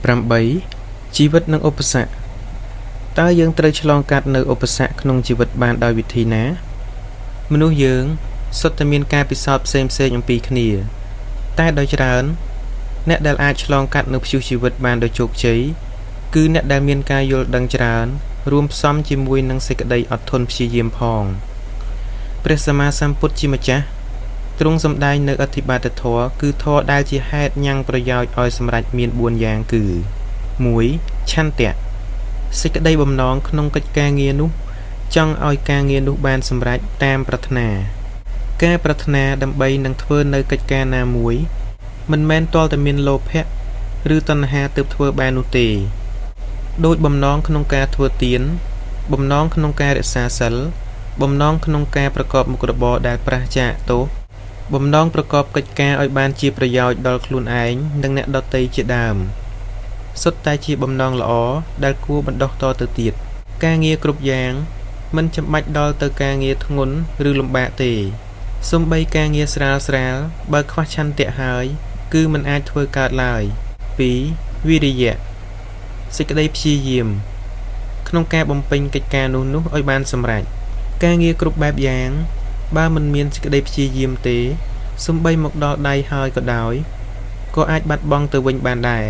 8ជីវិតនិងឧបសគ្គតើយើងត្រូវឆ្លងកាត់នៅឧបសគ្គក្នុងជីវិតបានដោយវិធីណា មនុស្សយើងសុទ្ធតែមានការពិសោធន៍ផ្សេងៗអំពីគ្នា តែដោយច្រើន អ្នកដែលអាចឆ្លងកាត់នូវព្យុះជីវិតបានដោយជោគជ័យគឺអ្នកដែលមានការយល់ដឹងច្រើន រួមផ្សំជាមួយនឹងសេចក្តីអត់ធន់ព្យាយាមផងព្រះសម្មាសម្ពុទ្ធជាម្ចាស់ទ្រង់សម្ដែងនៅអធិបាតធម៌គឺធម៌ដែលជាហេតុញ៉ាំងប្រយោជន៍ឲ្យសម្រេចមាន4យ៉ាងគឺ1ឆន្ទៈសេចក្តីបំណងក្នុងកិច្ចការងារនោះ ចង់ឲ្យការងារនោះបានសម្រេចតាមប្រាថ្នា ការប្រាថ្នាដើម្បីនឹងធ្វើនៅកិច្ចការណាមួយ មិនមែនទាល់តែមានលោភៈឬតណ្ហាទើបធ្វើបាននោះទេ ដូចបំណងក្នុងការធ្វើទាន បំណងក្នុងការរក្សាសីល បំណងក្នុងការប្រកបមុខរបរដែលប្រាសចាកទោស បំណងប្រកបកិច្ចការឲ្យបានជាប្រយោជន៍ដល់ខ្លួនឯងនិងអ្នកដទៃជាដើម សុទ្ធតែជាបំណងល្អដែលគួរបណ្ដុះតទៅទៀត ការងារគ្រប់យ៉ាង មិនចាំបាច់ដល់ទៅការងារធ្ងន់ឬលំបាកទេ សូម្បីការងារស្រាលៗបើខ្វះឆន្ទៈហើយ គឺមិនអាចធ្វើកើតឡើយ 2 វិរិយៈសេចក្តីព្យាយាម ក្នុងការបំពេញកិច្ចការនោះៗឲ្យបានសម្រេច ការងារគ្រប់បែបយ៉ាង បើមិនមានសេចក្តីព្យាយាមទេ សូម្បីមកដល់ដៃហើយក៏ដោយ ក៏អាចបាត់បង់ទៅវិញបានដែរ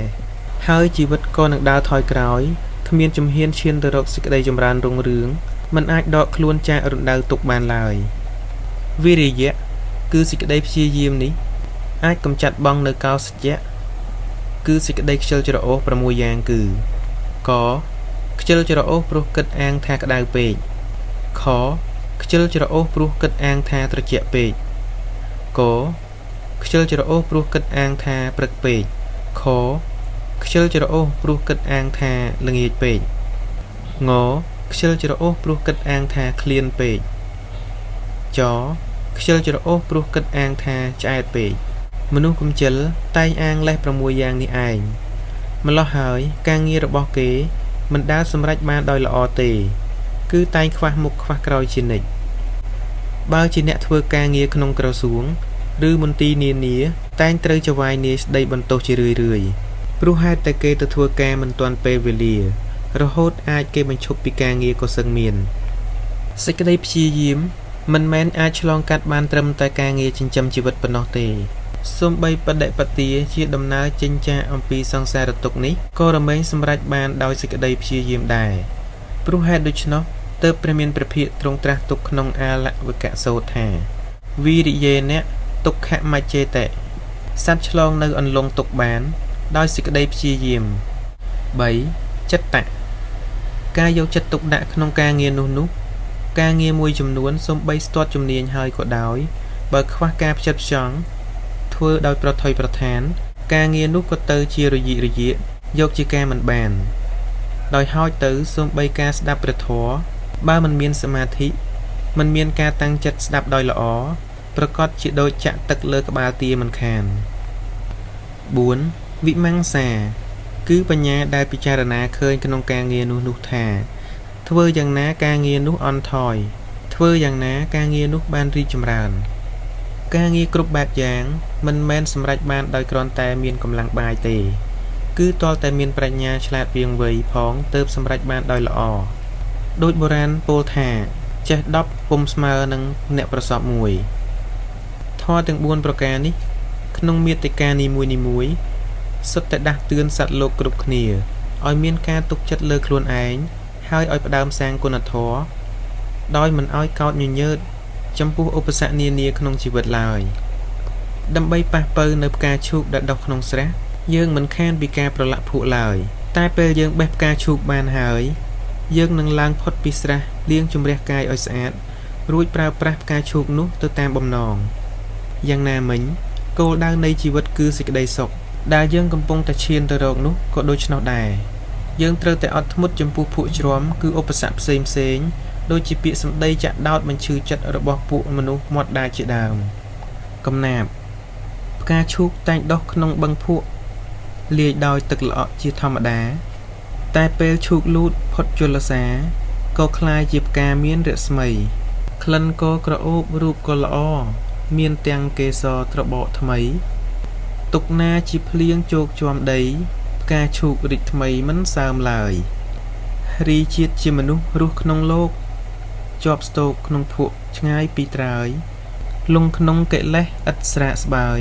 ហើយជីវិតក៏នឹងដើរថយក្រោយ គ្មានជំហានឈានទៅរកសេចក្តីចម្រើនរុងរឿង មិនអាចដកខ្លួនចាករណ្ដៅទុកបានឡើយ វិរិយៈគឺសេចក្តីព្យាយាមនេះ អាចកម្ចាត់បង់នូវកោសជ្ជៈគឺសេចក្តីខ្ជិលច្រអូស6យ៉ាងគឺកខ្ជិលច្រអូសព្រោះគិតអាងថាក្តៅពេកខខ្ជិលច្រអូសព្រោះគិតអាងថាត្រជាក់ពេកកខ្ជិលច្រអូសព្រោះគិតអាងថាព្រឹកពេកខខ្ជិលច្រអូសព្រោះគិតអាងថាល្ងាចពេកងខ្ជិលច្រអូសព្រោះគិតអាងថាឃ្លានពេកចខ្ជិលច្រអូសព្រោះគិតអាងថាឆ្អែតពេកមនុស្សកម្ជិលតែងអាងលេស6យ៉ាងនេះឯងម្លោះហើយការងាររបស់គេមិនដែលសម្រេចបានដោយល្អទេ គឺតែងខ្វះមុខខ្វះក្រោយជានិច្ចបើជាអ្នកធ្វើការងារក្នុងក្រសួង ឬមន្ទីរនានា តែងត្រូវចៅហ្វាយនាយស្ដីបន្ទោសជារឿយៗព្រោះហេតុតែគេទៅធ្វើការមិនទាន់ពេលវេលា រហូតអាចគេបញ្ឈប់ពីការងារក៏សឹងមានសេចក្តីព្យាយាមមិនមែនអាចឆ្លងកាត់បានត្រឹមតែការងារចិញ្ចឹមជីវិតប៉ុណ្ណោះទេសូម្បីបដិបទាជាដំណើរចេញចាកអំពីសង្សារទុក្ខនេះក៏រមែងសម្រេចបានដោយសេចក្តីព្យាយាមដែរព្រោះហេតុដូច្នោះទើបព្រះមានព្រះភាគទ្រង់ត្រាស់ទុកក្នុងអាលវកសូត្រថាវីរិយេនៈទុក្ខមច្ចេតិសត្វឆ្លងនៅអន្លង់ទុក្ខបាន ដោយសេចក្តីព្យាយាម3ចិត្តៈការយកចិត្តទុកដាក់ក្នុងការងារនោះនោះការងារមួយចំនួនសូម្បីស្ទាត់ជំនាញហើយក៏ដោយ បើខ្វះការផ្ចិតផ្ចង់ធ្វើដោយប្រថុយប្រថាន ការងារនោះក៏ទៅជារយិករយាកយកជាការមិនបាន ដោយហោចទៅសូម្បីការស្ដាប់ព្រះធម៌បើមិនមានសមាធិមិនមានការតាំងចិត្តស្ដាប់ដោយល្អប្រកាសជាដូចចាក់ទឹកលើក្បាលទាមិនខាន4វិមង្សា គឺបញ្ញាដែលពិចារណាឃើញក្នុងការងារនោះនោះថា ធ្វើយ៉ាងណាការងារនោះអន់ថយ ធ្វើយ៉ាងណាការងារនោះបានរីកចម្រើន ការងារគ្រប់បែបយ៉ាង មិនមែនសម្រេចបានដោយគ្រាន់តែមានកម្លាំងបាយទេ គឺទាល់តែមានប្រាជ្ញាឆ្លាតវាងវៃផងទើបសម្រេចបានដោយល្អដូចបុរាណពោលថាចេះ10ពុំស្មើនឹងអ្នកប្រសពមួយធម៌ទាំង4ប្រការនេះ ក្នុងមាតិកានីមួយៗសុទ្ធតែដាស់តឿនសត្វលោកគ្រប់គ្នាឲ្យមានការទុកចិត្តលើខ្លួនឯងហើយឲ្យផ្ដើមសាងគុណធម៌ដោយមិនឲ្យកោតញញើតចំពោះឧបសគ្គនានាក្នុងជីវិតឡើយដើម្បីប៉ះពៅនៅផ្កាឈូកដែលដុះក្នុងស្រះយើងមិនខានពីការប្រឡាក់ភក់ឡើយតែពេលយើងបេះផ្កាឈូកបានហើយយើងនឹងឡើងផុតពីស្រះលាងជម្រះកាយឲ្យស្អាតរួចប្រើប្រាស់ផ្កាឈូកនោះទៅតាមបំណងយ៉ាងណាមិញគោលដៅនៃជីវិតគឺសេចក្តីសុខដែលយើងកំពុងតែឈានទៅរកនោះក៏ដូច្នោះដែរយើងត្រូវតែអត់ធ្មត់ចំពោះភក់ជ្រាំគឺឧបសគ្គផ្សេងផ្សេងដូចជាពាក្យសម្ដីចាក់ដោតបញ្ឈឺចិត្តរបស់ពួកមនុស្សមាត់ដាជាដើមកំណាបផ្កាឈូកតែងដុះក្នុងបឹងភក់លាយដោយទឹកល្អក់ជាធម្មតា តែពេលឈូកលូតផុតជលសាក៏ក្លាយជាផ្កាមានរស្មីក្លិនក៏ក្រអូបរូបក៏ល្អមានទាំងកេសរត្របកថ្មីទុកណាជាភ្លៀងជោកជាំដី ផ្កាឈូករីកថ្មីមិនសើមឡើយ រីជាតិជាមនុស្សរស់ក្នុងលោក ជាប់ស្ទោកក្នុងភក់ឆ្ងាយពីត្រើយ លង់ក្នុងកិលេសឥតស្រាកស្បើយ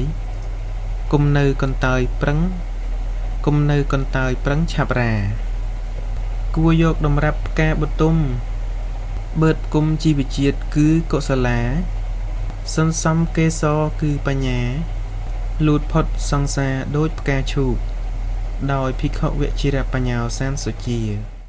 គុំនៅកន្តើយប្រឹង គុំនៅកន្តើយប្រឹងឆាប់រា គួរយកតម្រាប់ផ្កាបុទុម បឺតផ្គុំជីវជាតិគឺកុសលា សន្សំកេសរគឺបញ្ញា លូតផុតសង្សារដូចផ្កាឈូក ដោយភិក្ខុវជិរបញ្ញោសានសុជា។